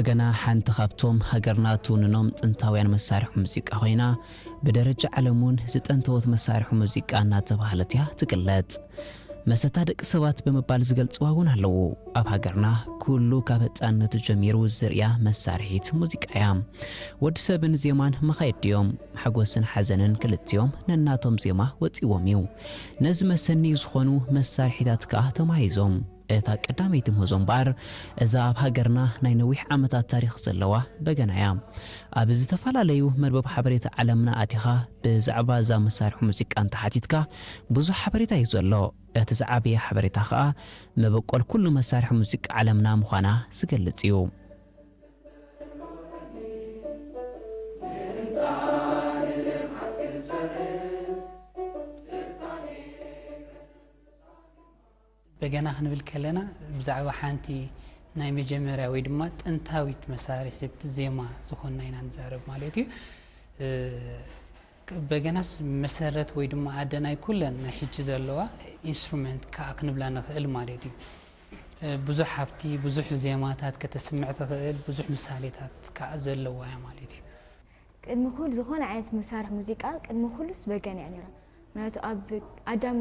ገና ሓንቲ ካብቶም ሃገርና ትውንኖም ጥንታውያን መሳርሒ ሙዚቃ ኮይና፣ ብደረጃ ዓለም እውን ዝጠንተወት መሳርሒ ሙዚቃ እናተባህለት እያ ትግለጽ። መሰታ ደቂ ሰባት ብምባል ዝገልጽዋ እውን ኣለዉ። ኣብ ሃገርና ኩሉ ካብ ህጻንነቱ ጀሚሩ ዝርእያ መሳርሒት ሙዚቃ እያ። ወዲ ሰብን ዜማን መኻየዲ እዮም። ሓጎስን ሓዘንን ክልቲኦም ነናቶም ዜማ ወጺዎም እዩ። ነዚ መሰኒ ዝኾኑ መሳርሒታት ከኣ ተማሂዞም። እታ ቀዳመይቲ ምህዞ እምበኣር፣ እዛ ኣብ ሃገርና ናይ ነዊሕ ዓመታት ታሪኽ ዘለዋ በገና እያ። ኣብ ዝተፈላለዩ መርበብ ሓበሬታ ዓለምና ኣቲኻ ብዛዕባ እዛ መሳርሒ ሙዚቃ እንተሓቲትካ፣ ብዙሕ ሓበሬታ እዩ ዘሎ። እቲ ዝዓበየ ሓበሬታ ኸኣ፣ መበቆል ኩሉ መሳርሒ ሙዚቃ ዓለምና ምዃና ዝገልጽ እዩ። በገና ክንብል ከለና ብዛዕባ ሓንቲ ናይ መጀመርያ ወይ ድማ ጥንታዊት መሳርሒት ዜማ ዝኾንና ኢና ንዛረብ ማለት እዩ። በገናስ መሰረት ወይ ድማ ኣደ ናይ ኩለን ናይ ሕጂ ዘለዋ ኢንስትሩመንት ከዓ ክንብላ ንኽእል ማለት እዩ። ብዙሕ ሃብቲ፣ ብዙሕ ዜማታት ከተስምዕ ትኽእል፣ ብዙሕ ምሳሌታት ከዓ ዘለዋ እያ ማለት እዩ። ቅድሚ ኩሉ ዝኾነ ዓይነት መሳርሒ ሙዚቃ ቅድሚ ኩሉስ በገና እያ ነይራ። ምክንያቱ ኣብ ኣዳም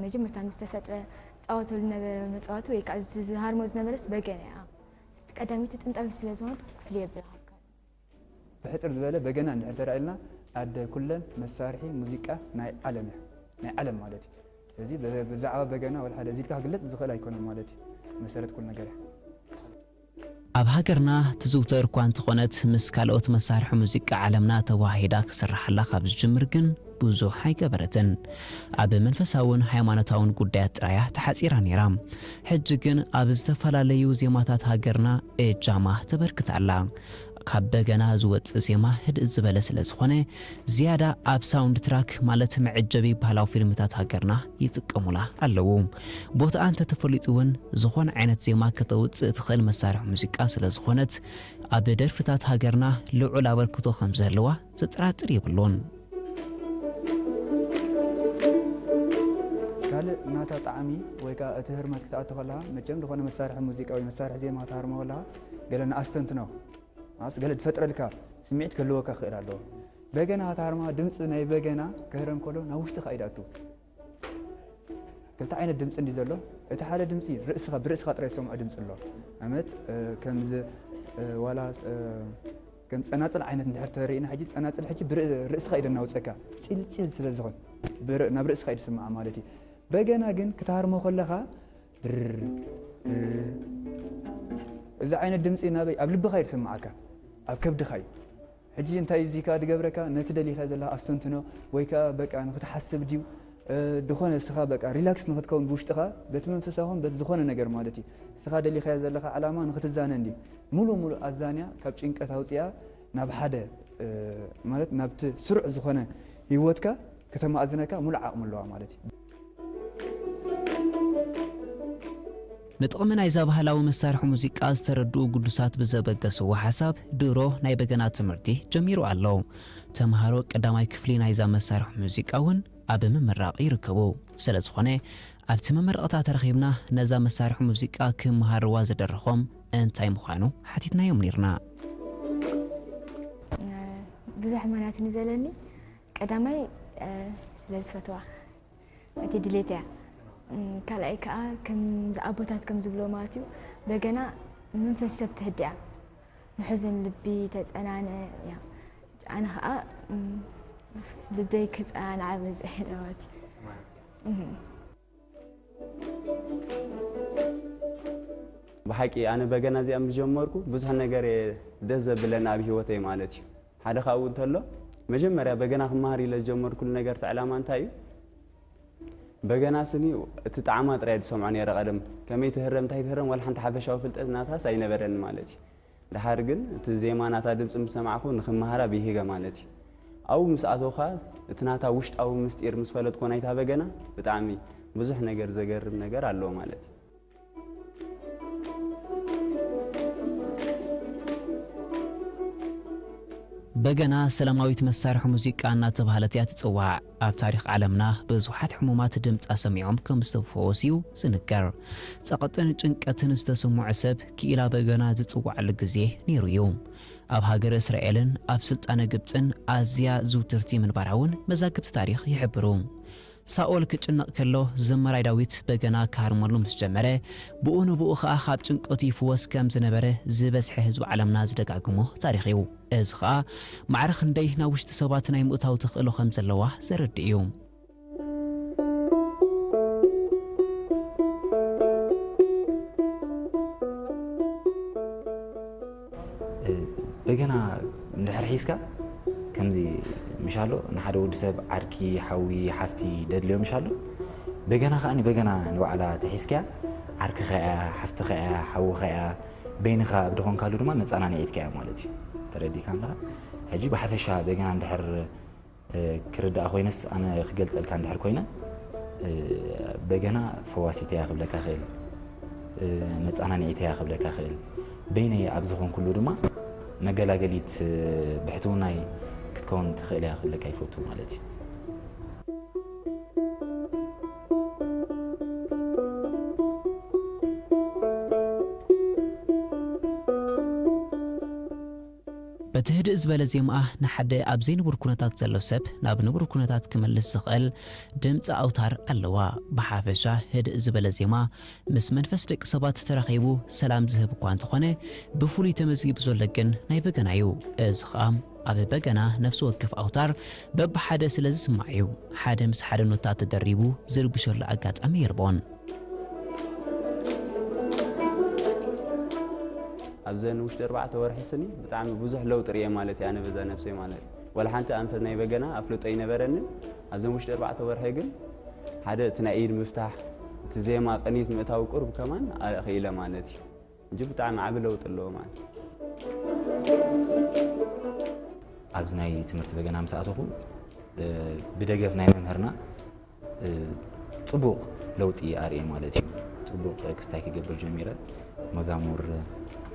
መጀመርታ ምስ ተፈጥረ ዝፃወተሉ ዝነበረ መፃወቲ ወይ ከዓ ዝሃርሞ ዝነበረስ በገና እያ። ምስቲ ቀዳመይቲ ጥንታዊት ስለ ዝኾነት ክፍሊ የብላ ካብ ካልእ። ብሕፅር ዝበለ በገና እንድሕር ተራእየልና ኣደ ኩለን መሳርሒ ሙዚቃ ናይ ዓለም እያ። ናይ ዓለም ማለት እዩ። ስለዚ ብዛዕባ በገና ወላ ሓደ እዚ ኢልካ ክግለፅ ዝኽእል ኣይኮነን ማለት እዩ። መሰረት ኩሉ ነገር እያ። ኣብ ሃገርና ትዝውተር እኳ እንተኾነት፣ ምስ ካልኦት መሳርሒ ሙዚቃ ዓለምና ተወሃሂዳ ክስርሓላ ካብ ዝጅምር ግን ብዙሕ ኣይገበረትን። ኣብ መንፈሳውን ሃይማኖታውን ጉዳያት ጥራያ ተሓጺራ ነይራ። ሕጂ ግን ኣብ ዝተፈላለዩ ዜማታት ሃገርና እጃማ ተበርክት ኣላ። ካብ በገና ዝወጽእ ዜማ ህድእ ዝበለ ስለ ዝኾነ፣ ዝያዳ ኣብ ሳውንድ ትራክ ማለት መዐጀቢ ባህላዊ ፊልምታት ሃገርና ይጥቀሙላ ኣለዉ። ቦትኣ እንተተፈሊጡ እውን ዝኾነ ዓይነት ዜማ ከተውጽእ ትኽእል መሳርሒ ሙዚቃ ስለ ዝኾነት ኣብ ደርፍታት ሃገርና ልዑል ኣበርክቶ ከም ዝህልዋ ዘጠራጥር የብሉን። ካልእ ናታ ጣዕሚ ወይ ከዓ እቲ ህርመት ክትኣቱ ከለኻ መቸም ዝኾነ መሳርሒ ሙዚቃ ወይ መሳርሒ ዜማ ክትሃርሞ ከለኻ ገለ ንኣስተንትኖ ኣስ ገለ ዝፈጥረልካ ስምዒት ክህልወካ ክኽእል ኣለዎ። በገና ክትሃርማ ድምፂ ናይ በገና ክህረም ከሎ ናብ ውሽጥኻ እዩ ዝኣቱ። ክልተ ዓይነት ድምፂ እንዲ ዘሎ እቲ ሓደ ድምፂ ርእስኻ ብርእስኻ ጥራይ ዝሰምዖ ድምፂ ኣሎ። ኣመት ከምዚ ዋላ ከም ፀናፅል ዓይነት እንድሕር ተሪእና ሕጂ ፀናፅል ሕጂ ርእስኻ እዩ ደናውፀካ ፂልፂል ስለ ዝኾን ናብ ርእስኻ እዩ ዝስምዓ ማለት እዩ። በገና ግን ክትሃርሞ ከለኻ ብር እዚ ዓይነት ድምፂ ናበይ ኣብ ልብኻ እዩ ዝስምዓካ ኣብ ከብድኻ እዩ። ሕጂ እንታይ እዩ እዚካ ዝገብረካ ነቲ ደሊኻ ዘለኻ ኣስተንትኖ ወይ ከዓ በቃ ንክትሓስብ ድዩ ድኾነ እስኻ በቃ ሪላክስ ንክትከውን ብውሽጥኻ በቲ መንፈሳዊ ኹን በቲ ዝኾነ ነገር ማለት እዩ እስኻ ደሊኻዮ ዘለኻ ዕላማ ንክትዛነ እንዲ ሙሉእ ሙሉእ ኣዛንያ ካብ ጭንቀት ኣውፅኣ ናብ ሓደ ማለት ናብቲ ስሩዕ ዝኾነ ህይወትካ ከተማእዝነካ ሙሉእ ዓቕሚ ኣለዋ ማለት እዩ። ንጥቕሚ ናይዛ ባህላዊ መሳርሒ ሙዚቃ ዝተረድኡ ግዱሳት ብዘበገስዎ ሓሳብ ድሮ ናይ በገና ትምህርቲ ጀሚሩ ኣሎ። ተምሃሮ ቀዳማይ ክፍሊ ናይዛ መሳርሒ ሙዚቃ እውን ኣብ ምምራቕ ይርከቡ። ስለ ዝኾነ ኣብቲ መመረቕታ ተረኺብና ነዛ መሳርሒ ሙዚቃ ክመሃርዋ ዝደረኾም እንታይ ምዃኑ ሓቲትናዮም ኔርና። ብዙሕ ምኽንያት እዩ ዘለኒ። ቀዳማይ ስለ ዝፈትዋ እቲ ድሌት እያ። ካልኣይ ከዓ ከም ኣቦታት ከም ዝብሎ ማለት እዩ በገና መንፈስ ሰብ ትህድያ ንሕዝን ልቢ ተፀናንዕ እያ። ኣነ ከዓ ልበይ ክፀናንዓ በዚ ማለት እዩ። ብሓቂ ኣነ በገና እዚኣ ምስ ጀመርኩ ብዙሕ ነገር እየ ደስ ዘብለኒ ኣብ ሂወተይ ማለት እዩ። ሓደ ካብኡ እንተሎ መጀመርያ በገና ክመሃር ኢለ ዝጀመርኩሉ ነገር እቲ ዕላማ እንታይ እዩ? በገና ስኒ እቲ ጣዕማ ጥራይ ዝሰምዖ ነይረ ቀደም። ከመይ ትህረም እንታይ ትህረም ዋላ ሓንቲ ሓፈሻዊ ፍልጠት ናታስ ኣይነበረኒ ማለት እዩ። ድሓር ግን እቲ ዜማ ናታ ድምፂ ምስ ሰማዕኹ ንክመሃራ ብሂገ ማለት እዩ። ኣብኡ ምስ ኣተውካ እቲ ናታ ውሽጣዊ ምስጢር ምስ ፈለጥኮ ናይታ በገና ብጣዕሚ ብዙሕ ነገር ዘገርም ነገር ኣለዎ ማለት እዩ። በገና ሰላማዊት መሳርሒ ሙዚቃ እናተባህለት እያ ትጽዋዕ። ኣብ ታሪኽ ዓለምና ብዙሓት ሕሙማት ድምጻ ሰሚዖም ከም ዝተፈወሱ እዩ ዝንገር። ጸቕጥን ጭንቀትን ዝተሰምዖ ሰብ ክኢላ በገና ዝጽዋዓሉ ግዜ ነይሩ እዩ። ኣብ ሃገረ እስራኤልን ኣብ ስልጣነ ግብጽን ኣዝያ ዝውትርቲ ምንባራ እውን መዛግብቲ ታሪኽ ይሕብሩ። ሳኦል ክጭነቕ ከሎ ዘማራይ ዳዊት በገና ክሃርመሉ ምስ ጀመረ፣ ብኡ ንብኡ ኸኣ ካብ ጭንቀቱ ይፍወስ ከም ዝነበረ ዝበዝሐ ህዝቢ ዓለምና ዝደጋግሞ ታሪኽ እዩ። እዚ ኸኣ ማዕረ ክንደይ ናብ ውሽጢ ሰባት ናይ ምእታው ተኽእሎ ከም ዘለዋ ዘረድእ እዩ። በገና እንድሕር ሒዝካ ከምዚ ምሻሎ ንሓደ ወዲ ሰብ ዓርኪ፣ ሓዊ፣ ሓፍቲ ደድልዮ ምሻሎ፣ በገና ከኣ በገና ንባዕላ ተሒዝካያ ዓርክኻ እያ፣ ሓፍትኻ እያ፣ ሓውኻ እያ፣ በይንኻ ኣብ ድኾንካሉ ድማ መጸናንዒትካ እያ ማለት እዩ። ተረዲእካ ኣለኻ? ሕጂ ብሓፈሻ በገና እንድሕር እ፣ ክርዳእ ኮይነስ ኣነ ክገልጸልካ እንድሕር ኮይነ፣ እ፣ በገና ፈዋሲት እያ ክብለካ ክእል፣ እ፣ መጻናኒዒት እያ ክብለካ ክእል፣ በይነይ ኣብ ዝኾንኩሉ ድማ መገላገሊት፣ እ፣ ብሕትውናይ ክትከውን ትኽእል እያ ክብለካ ይፈቱ ማለት እዩ። በቲ ህድእ ዝበለ ዜማኣ ንሓደ ኣብ ዘይንቡር ኩነታት ዘሎ ሰብ ናብ ንቡር ኩነታት ክመልስ ዝኽእል ድምጺ ኣውታር ኣለዋ። ብሓፈሻ ህድእ ዝበለ ዜማ ምስ መንፈስ ደቂ ሰባት ተራኺቡ ሰላም ዝህብ እኳ እንተኾነ፣ ብፍሉይ ተመዝጊቡ ዘሎ ግን ናይ በገና እዩ። እዚ ኸኣ ኣብ በገና ነፍሲ ወከፍ ኣውታር በብሓደ ስለ ዝስማዕ እዩ። ሓደ ምስ ሓደ ኖታ ተደሪቡ ዝርብሸሉ ኣጋጣሚ የልቦን። ኣብዘን ውሽጢ ኣርባዕተ ወርሒ ስኒ ብጣዕሚ ብዙሕ ለውጢ ርእየ ማለት እዩ፣ ኣነ በዛ ነብሰይ ማለት እዩ። ዋላ ሓንቲ ኣንፈት ናይ በገና ኣፍልጦ ኣይነበረንን። ኣብዘን ውሽጢ ኣርባዕተ ወርሒ ግን ሓደ እቲ ናይ ኢድ ምፍታሕ፣ እቲ ዜማ ቅኒት ምእታው ቁርብ ከማን ኣኽኢለ ማለት እዩ። እንጂ ብጣዕሚ ዓቢ ለውጢ ኣለዎ ማለት እዩ። ኣብዚ ናይ ትምህርቲ በገና ምስ ኣተኹ፣ እ፣ ብደገፍ ናይ መምህርና፣ እ፣ ጽቡቕ ለውጢ ኣርእየ ማለት እዩ። ጽቡቕ ክስታይ ክገብር ጀሚረ። መዛሙር፣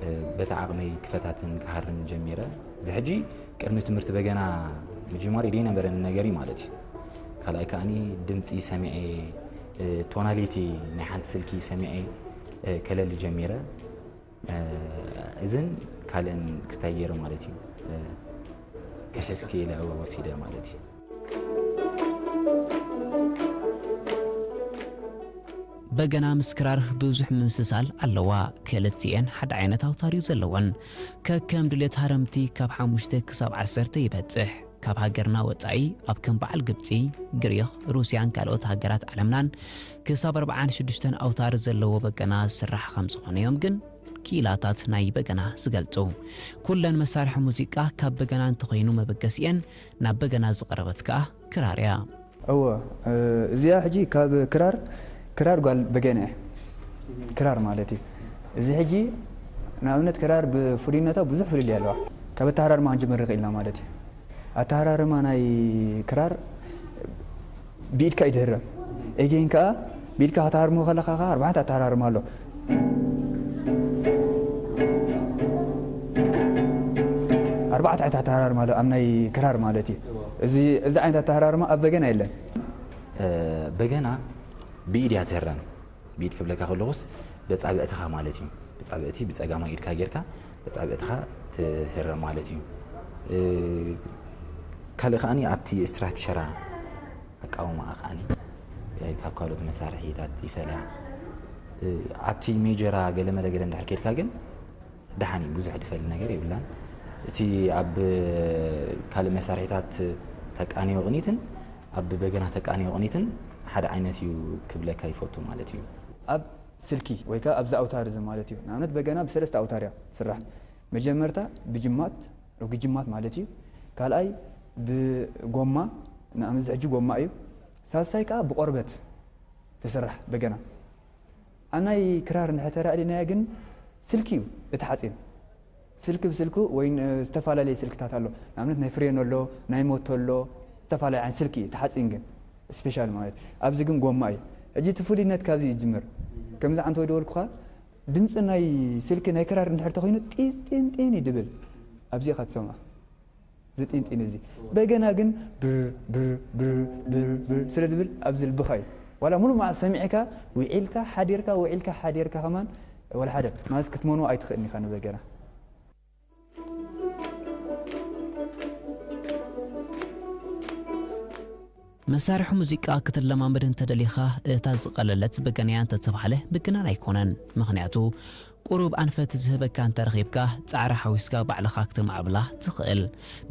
እ፣ በቲ ዓቕመይ ክፈታትን ክሃርን ጀሚረ። እዚ ሕጂ ቅድሚ ትምህርቲ በገና ምጅማር ዘይነበረኒ ነገር እዩ ማለት እዩ። ካልኣይ ከኣኒ ድምጺ ሰሚዐ፣ እ፣ ቶናሊቲ ናይ ሓንቲ ስልኪ ሰሚዐ፣ እ፣ ከለሊ ጀሚረ። እ፣ እዝን ካልእን ክስታይ ገይረ ማለት እዩ። እ፣ ክሕዝ ክኢለ ወሲደ ማለት እዩ። በገና ምስ ክራር ብዙሕ ምምስሳል ኣለዋ። ክልቲኤን ሓደ ዓይነት ኣውታር እዩ ዘለወን። ከከም ድሌት ሃረምቲ ካብ ሓሙሽተ ክሳብ ዓሰርተ ይበጽሕ። ካብ ሃገርና ወጻኢ ኣብ ከም በዓል ግብጺ፣ ግሪኽ፣ ሩስያን ካልኦት ሃገራት ዓለምናን ክሳብ ኣርባዓን ሽዱሽተን ኣውታር ዘለዎ በገና ዝስራሕ ከም ዝኾነ እዮም ግን ክኢላታት ናይ በገና ዝገልጹ። ኩለን መሳርሒ ሙዚቃ ካብ በገና እንተኾይኑ መበገሲኤን ናብ በገና ዝቐረበት ከኣ ክራር እያ። እወ፣ እ፣ እዚኣ ሕጂ ካብ ክራር፣ ክራር ጓል በገና እያ። ክራር ማለት እዩ። እዚ ሕጂ ንኣብነት ክራር ብፍሉይነታ ብዙሕ ፍልልይ ኣለዋ። ካብ ኣተሃራርማ ክንጅምር ንኽእል ኢና ማለት እዩ። ኣተሃራርማ ናይ ክራር ብኢድካ እዩ ዝህረም። ኤጌን ከኣ ብኢድካ ከተሃርሞ ከለኻ ከኣ ኣርባዕተ ኣተሃራርማ ኣሎ። ኣርባዕተ ዓይነት ኣተሃራርማ ኣሎ ኣብ ናይ ክራር ማለት እዩ። እዚ፣ እዚ ዓይነት ኣተሃራርማ ኣብ በገና የለን። እ፣ በገና ብኢድ እያ ትህረም። ብኢድ ክብለካ ከለኹስ በጻብዕትኻ ማለት እዩ። በጻብዕቲ ብጸጋማይ ኢድካ ጌርካ በጻብዕትኻ ትህረም ማለት እዩ። እ፣ ካልእ ከኣኒ ኣብቲ ስትራክቸራ ኣቃውማኣ ከኣኒ፣ እ፣ ካብ ካልኦት መሳርሒታት ይፈልያ። እ፣ ኣብቲ ሜጀራ ገለመለ ገለ እንድሕር ኬድካ ግን ደሓን እዩ፣ ብዙሕ ድፈሊ ነገር የብላን። እቲ ኣብ ካልእ መሳርሒታት ተቃንዮ ቅኒትን ኣብ በገና ተቃንዮ ቅኒትን ሓደ ዓይነት እዩ ክብለካ ይፈቱ ማለት እዩ። ኣብ ስልኪ ወይ ከኣ ኣብዚ ኣውታር እዚ ማለት እዩ። ንኣብነት በገና ብሰለስተ ኣውታር እያ ትስራሕ። መጀመርታ ብጅማት፣ ርጉድ ጅማት ማለት እዩ። ካልኣይ ብጎማ፣ ንኣብነት እዚ ሕጂ ጎማ እዩ። ሳልሳይ ከኣ ብቆርበት ትስራሕ በገና። ኣብ ናይ ክራር እንድሕር ተራእሊናዮ ግን ስልኪ እዩ እቲ ሓፂን። ስልኪ ብስልኩ ወይ ን-፣ ዝተፈላለየ ስልክታት ኣሎ። ንኣብነት ናይ ፍሬን ኣሎ፣ ናይ ሞቶ ኣሎ፣ ዝተፈላለየ ዓይነት ስልኪ እዩ እቲ ሓፂን ግን ስፔሻል ማለት። ኣብዚ ግን ጎማ እዩ። ሕጂ እቲ ፍሉይነት ካብዚ ይጅምር። ከምዚ ዓንተ ወይ ደወልኩኻ፣ ድምፂ ናይ ስልኪ ናይ ክራር እንድሕር ተኾይኑ ጢን ጢን ጢን እዩ ድብል። ኣብዚ ኢኻ ትሰምዖ። ዝጢንጢን እዚ። በገና ግን ብር ብር ብር ብር ብር ስለ ዝብል ኣብዚ ልብኻ እዩ። ዋላ ሙሉ መዓልቲ ሰሚዕካ፣ ውዒልካ ሓዲርካ፣ ውዒልካ ሓዲርካ ከማን ወላ ሓደ ማለት ክትመንዎ ኣይትኽእልን ኢኻ ንበገና። መሳርሒ ሙዚቃ ክትለማመድ እንተደሊኻ፣ እታ ዝቐለለት በገናያ እንተተባህለ ምግናን ኣይኮነን። ምኽንያቱ ቁሩብ ኣንፈት ዝህበካ እንተረኺብካ፣ ጻዕሪ ሓዊስካ ባዕልኻ ክተማዕብላ ትኽእል።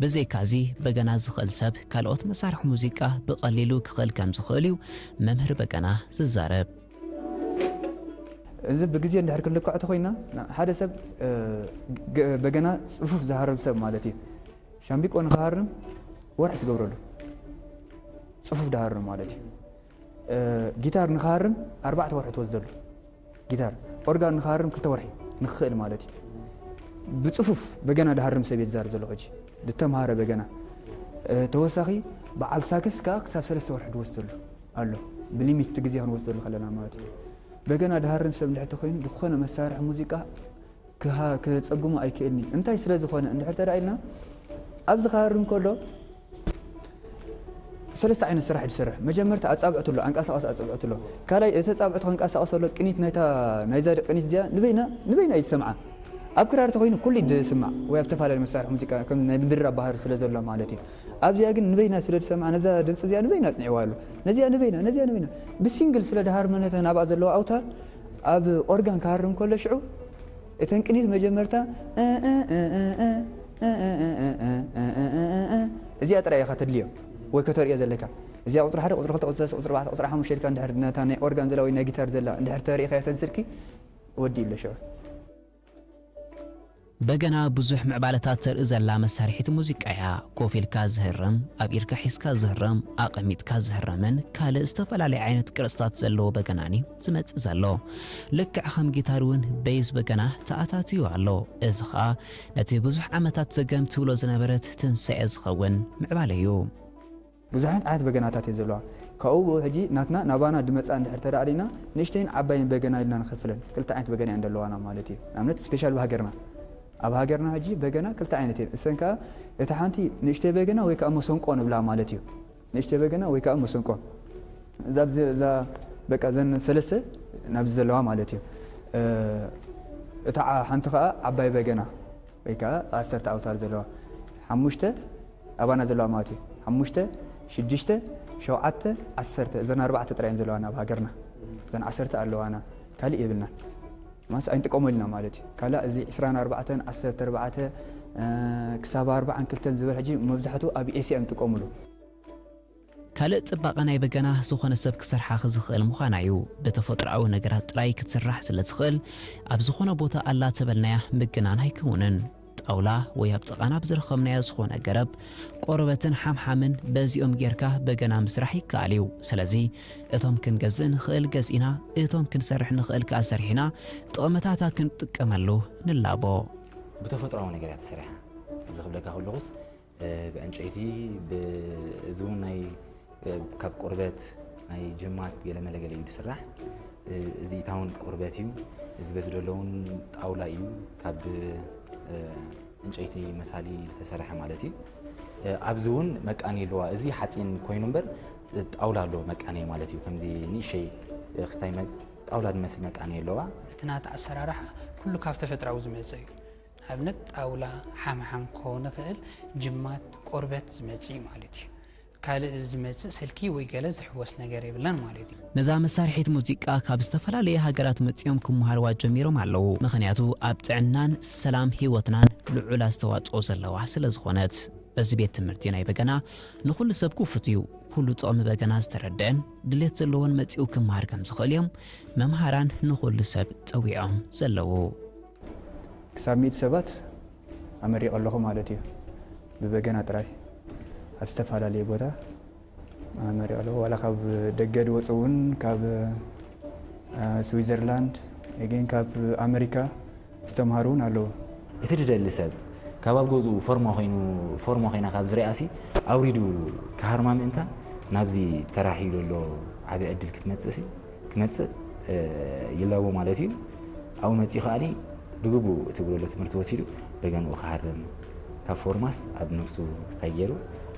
ብዘይካዚ በገና ዝኽእል ሰብ ካልኦት መሳርሒ ሙዚቃ ብቐሊሉ ክኽእል ከም ዝኽእል እዩ መምህር በገና ዝዛረብ። እዚ ብግዜ እንድሕር ክንልክዖ ተኾይና፣ ሓደ ሰብ በገና ጽፉፍ ዝሃርም ሰብ ማለት እዩ። ሻምቢቆ ንክሃርም ወርሒ ትገብረሉ፣ ጽፉፍ ድሃርም ማለት እዩ። ጊታር ንክሃርም ኣርባዕተ ወርሒ ትወስደሉ። ጊታር ኦርጋን ንክሃርም ክልተ ወርሒ ንክኽእል ማለት እዩ። ብጽፉፍ በገና ድሃርም ሰብ እየ ዝዛረብ ዘለኹ ሕጂ፣ ዝተምሃረ በገና። ተወሳኺ በዓል ሳክስ ከዓ ክሳብ ሰለስተ ወርሒ ድወስደሉ ኣሎ፣ ብሊሚት እቲ ግዜ ክንወስደሉ ከለና ማለት እዩ። በገና ድሃርም ሰብ እንድሕር ተኮይኑ፣ ዝኾነ መሳርሒ ሙዚቃ ክሃ- ክጸግሞ ኣይክእልን እዩ። እንታይ ስለ ዝኾነ እንድሕር ተዳኢልና፣ ኣብዚ ክሃርም ከሎ ሰለስተ ዓይነት ስራሕ ድሰርሕ። መጀመርታ ኣጻብዕቱ ኣሎ፣ ኣንቀሳቐስ ኣጻብዕቱ ኣሎ። ካልኣይ እቲ ኣጻብዕቱ ከንቀሳቐስ ኣሎ፣ ቅኒት ናይታ ናይዛ ቅኒት እዚኣ ንበይና ንበይና እዩ ዝሰምዓ። ኣብ ክራር ተኮይኑ ኩሉ ድስማዕ ወይ ኣብ ተፈላለዩ መሳርሒ ሙዚቃ ከም ናይ ምድር ኣባህር ስለ ዘሎ ማለት እዩ። ኣብዚኣ ግን ንበይና ስለ ዝሰምዓ ነዛ ድምፂ እዚኣ ንበይና ኣጽኒዕዋ ኣሎ። ነዚኣ ንበይና ነዚኣ ንበይና ብሲንግል ስለ ድሃርመነተ ናብኣ ዘለዋ ኣውታር ኣብ ኦርጋን ክሃርም ከሎ ሽዑ እተን ቅኒት መጀመርታ እዚኣ ጥራይ ኢኻ ተድልዮ ወይ ከተርእዮ ዘለካ። እዚኣ ቁፅሪ ሓደ፣ ቁፅሪ ክልተ፣ ቁፅሪ ሰለስተ፣ ቁፅሪ ኣርባዕተ፣ ቁፅሪ ሓሙሽተ ኢልካ እንድሕር ነታ ናይ ኦርጋን ዘላ ወይ ናይ ጊታር ዘላ እንድሕር ተሪእኻዮ ተን ስልኪ ወዲኡ ኣሎ ሽዑ። በገና ብዙሕ ምዕባለታት ተርኢ ዘላ መሳርሒት ሙዚቃ እያ። ኮፍ ኢልካ ዝህረም፣ ኣብ ኢድካ ሒዝካ ዝህረም፣ ኣቐሚጥካ ዝህረምን ካልእ ዝተፈላለየ ዓይነት ቅርጽታት ዘለዎ በገናን እዩ ዝመጽእ ዘሎ። ልክዕ ከም ጊታር እውን በይዝ በገና ተኣታትዩ ኣሎ። እዚ ኸኣ ነቲ ብዙሕ ዓመታት ዘገም ትብሎ ዝነበረት ትንሳኤ ዝኸውን ምዕባለ እዩ። ብዙሓት ዓይነት በገናታት እየን ዘለዋ። ካብኡ ብኡ ሕጂ ናትና ናባና ድመፃ እንድሕር ተዳእሊና ንእሽተይን ዓባይን በገና ኢልና ንኸፍለን ክልተ ዓይነት በገና እየን ዘለዋና ማለት እዩ። ንኣብነት ስፔሻል ብሃገርና ኣብ ሃገርና ሕጂ በገና ክልተ ዓይነት እየን። እሰን ከዓ እታ ሓንቲ ንእሽተይ በገና ወይ ከዓ መሰንቆ ንብላ ማለት እዩ። ንእሽተይ በገና ወይ ከዓ መሰንቆ እዛ ኣብዚ እዛ በቃ ዘን ሰለስተ ናብዚ ዘለዋ ማለት እዩ። እታ ሓንቲ ከዓ ዓባይ በገና ወይ ከዓ ዓሰርተ ኣውታር ዘለዋ ሓሙሽተ ኣባና ዘለዋ ማለት እዩ። ሓሙሽተ ሽዱሽተ ሸውዓተ ዓሰርተ እዘን ኣርባዕተ ጥራይ እየን ዘለዋና ኣብ ሃገርና። እዘን ዓሰርተ ኣለዋና ካልእ የብልናን። ማስ ኣይንጥቀመሉና ማለት እዩ። ካልእ እዚ ዕስራን ኣርባዕተን ዓሰርተ ኣርባዕተ ክሳብ ኣርባዓን ክልተን ዝበል ሕጂ መብዛሕትኡ ኣብ ኤስያ እዮም ዝጥቀምሉ። ካልእ ጽባቐ ናይ በገና ዝኾነ ሰብ ክሰርሓ ዝኽእል ምዃና እዩ። ብተፈጥሮኣዊ ነገራት ጥራይ ክትስራሕ ስለ ትኽእል ኣብ ዝኾነ ቦታ ኣላ ተበልናያ ምግናን ኣይከውንን። ጣውላ ወይ ኣብ ጥቓና ብዝረኸብናዮ ዝኾነ ገረብ፣ ቆርበትን ሓምሓምን በዚኦም ጌርካ በገና ምስራሕ ይከኣል እዩ። ስለዚ እቶም ክንገዝእ ንኽእል ገዚእና፣ እቶም ክንሰርሕ ንኽእል ከኣ ሰሪሕና ጥቕምታታ ክንጥቀመሉ ንላቦ። ብተፈጥሮኣዊ ነገር እያ ተሰሪሓ። እዚ ክብለካ ከለኹስ ብዕንጨይቲ እዚ እውን ናይ ካብ ቆርበት ናይ ጅማት ገለመለ ገለ እዩ ዝስራሕ። እዚ ኢታ እውን ቆርበት እዩ። እዚ በዚ ዘሎ እውን ጣውላ እዩ ካብ ዕንጨይቲ መሳሊ ዝተሰርሐ ማለት እዩ። ኣብዚ እውን መቃኒ ኣለዋ። እዚ ሓፂን ኮይኑ እምበር ጣውላ ኣለዎ መቃኒ ማለት እዩ። ከምዚ ንእሸይ ክስታይ ጣውላ ዝመስል መቃኒ ኣለዋ። እቲ ናታ ኣሰራርሓ ኩሉ ካብ ተፈጥራዊ ዝመፀ እዩ። ኣብነት ጣውላ ሓምሓም ክኸውን ይኽእል፣ ጅማት ቆርበት ዝመፅእ ማለት እዩ። ካልእ ዝመፅእ ስልኪ ወይ ገለ ዝሕወስ ነገር የብለን ማለት እዩ። ነዛ መሳርሒት ሙዚቃ ካብ ዝተፈላለየ ሃገራት መጺኦም ክመሃርዋ ጀሚሮም ኣለዉ። ምኽንያቱ ኣብ ጥዕናን ሰላም ህይወትናን ልዑል ኣስተዋጽኦ ዘለዋ ስለ ዝኾነት። እዚ ቤት ትምህርቲ ናይ በገና ንኹሉ ሰብ ክፉት እዩ። ኩሉ ጥቕሚ በገና ዝተረድአን ድሌት ዘለዎን መጺኡ ክመሃር ከም ዝኽእል እዮም መምሃራን ንኹሉ ሰብ ጸዊዖም ዘለዉ። ክሳብ ሚእቲ ሰባት ኣመሪቐ ኣለኹ ማለት እዩ። ብበገና ጥራይ ኣብ ዝተፈላለየ ቦታ ኣመሪቐ ኣለኹ። ዋላ ካብ ደገ ዝወፁ እውን ካብ ስዊዘርላንድ ግን ካብ ኣመሪካ ዝተምሃሩ እውን ኣለዉ። እቲ ዝደሊ ሰብ ካብ ኣብ ገዝኡ ፎርማ ኮይኑ ፎርማ ኮይና ካብ ዝሪኣሲ ኣውሪዱ ክሃርማ ምእንታን ናብዚ ተራሕዩ ዘሎ ዓቢ ዕድል ክትመፅእሲ ክመፅእ ይላቦ ማለት እዩ። ኣብኡ መፂኡ ከዓኒ ብግቡእ እቲ ብለሎ ትምህርቲ ወሲዱ በገንኡ ክሃርም ካብ ፎርማስ ኣብ ነብሱ ክስታይ ገይሩ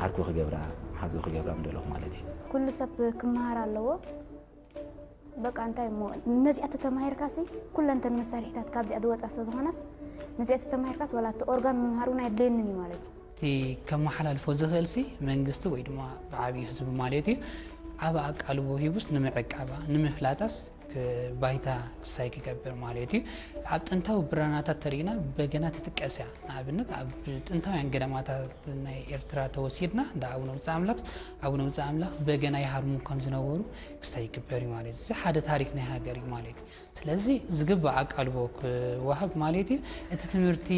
ዓርኩ ክገብራ፣ ሓዝኡ ክገብራ ምደለኹ ማለት እዩ። ኩሉ ሰብ ክመሃር ኣለዎ። በቃ እንታይ እሞ ነዚኣ ተተማሂርካሲ ኩለንተን መሳርሒታት ካብዚኣ ዝወፃ ስለ ዝኾናስ ነዚኣ ተተማሂርካስ ዋላ እቲ ኦርጋን ምምሃር እውን ኣየድልየንን እዩ ማለት እዩ። እቲ ከመሓላልፎ ዝኽእል ሲ መንግስቲ ወይ ድማ ብዓብዩ ህዝቢ ማለት እዩ ዓቢ ኣቃልቦ ሂቡስ ንምዕቃባ ንምፍላጣስ ባይታ ክሳይ ክገብር ማለት እዩ። ኣብ ጥንታዊ ብራናታት ተሪእና በገና ትጥቀስ እያ። ንኣብነት ኣብ ጥንታውያን ገዳማታት ናይ ኤርትራ ተወሲድና እንዳ ኣቡነ ውፅእ ኣምላኽ ኣቡነ ውፅእ ኣምላኽ በገና ይሃርሙ ከም ዝነበሩ ክሳይ ይግበር እዩ ማለት እዩ። እዚ ሓደ ታሪክ ናይ ሃገር እዩ ማለት እዩ። ስለዚ ዝግባእ ኣቃልቦ ክወሃብ ማለት እዩ። እቲ ትምህርቲ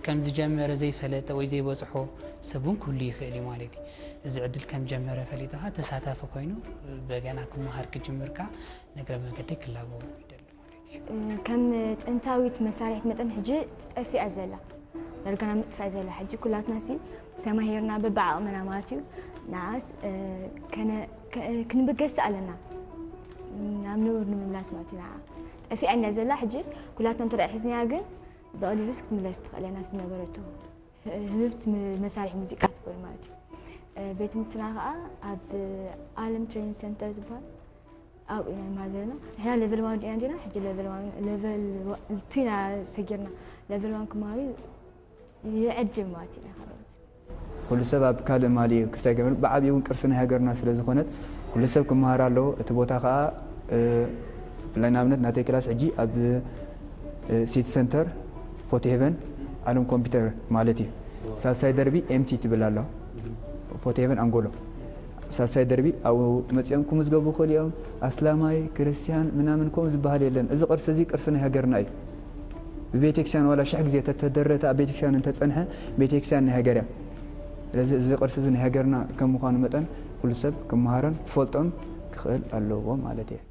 ከም ዝጀመረ ዘይፈለጠ ወይ ዘይበፅሖ ሰብ እውን ክህሉ ይኽእል እዩ ማለት እዩ። እዚ ዕድል ከም ጀመረ ፈሊጥኻ ተሳታፊ ኮይኑ በገና ክመሃር ክጅምር ከዓ ንእግረ መንገደይ ክላቦ ይደሊ ማለት እዩ። ከም ጥንታዊት መሳርሒት መጠን ሕጂ ትጠፊኣ ዘላ ዳርጋና ምጥፋእ ዘላ ሕጂ ኩላትና ሲ ተማሂርና በብዓቕምና ማለት እዩ ንዓስ ክንብገስ ኣለና ናብ ንቡር ንምምላስ ማለት እዩ ንዓ ጠፊኣ እንድያ ዘላ ሕጂ ኩላትና እንተ ሒዝናያ ግን ብቐሊሉስ ክትምለስ ትኽእል እያ ናብቲ ዝነበረቶ ህብብቲ መሳርሒ ሙዚቃ ትበል ማለት እዩ ቤት ትምህርትና ከዓ ኣብ ኣለም ትሬኒንግ ሰንተር ዝበሃል ኣብኡ ኢና ንመሃር ዘለና ንሕና ሌቨል ዋን ዲና እንዲና ሕጂ ሌቨል ዋን ሌቨል ቱ ኢና ሰጊርና ሌቨል ዋን ክመሃሩ ይዕድም ማለት ኢና ካልኦት ኩሉ ሰብ ኣብ ካልእ ማሊ ክስታይ ገበል ብዓብዩ እውን ቅርሲ ናይ ሃገርና ስለ ዝኾነት ኩሉ ሰብ ክመሃር ኣለዎ እቲ ቦታ ከዓ ብፍላይ ንኣብነት ናተይ ክላስ ሕጂ ኣብ ሲቲ ሰንተር ፎቲ ሄቨን ኣለም ኮምፒውተር ማለት እዩ ሳልሳይ ደርቢ ኤምቲ ትብል ኣሎ ፎቲ ሄቨን ኣንጎሎ ሳልሳይ ደርቢ ኣብኡ መፂኦም ክምዝገቡ ይኽእሉ እዮም ኣስላማይ ክርስቲያን ምናምን ከምኡ ዝበሃል የለን እዚ ቅርሲ እዚ ቅርሲ ናይ ሃገርና እዩ ብቤተክርስትያን ዋላ ሽሕ ግዜ ተተደረተ ኣብ ቤተክርስትያን እንተፀንሐ ቤተክርስትያን ናይ ሃገር እያ ስለዚ እዚ ቅርሲ እዚ ናይ ሃገርና ከም ምዃኑ መጠን ኩሉ ሰብ ክመሃሮን ክፈልጦን ክኽእል ኣለዎ ማለት እየ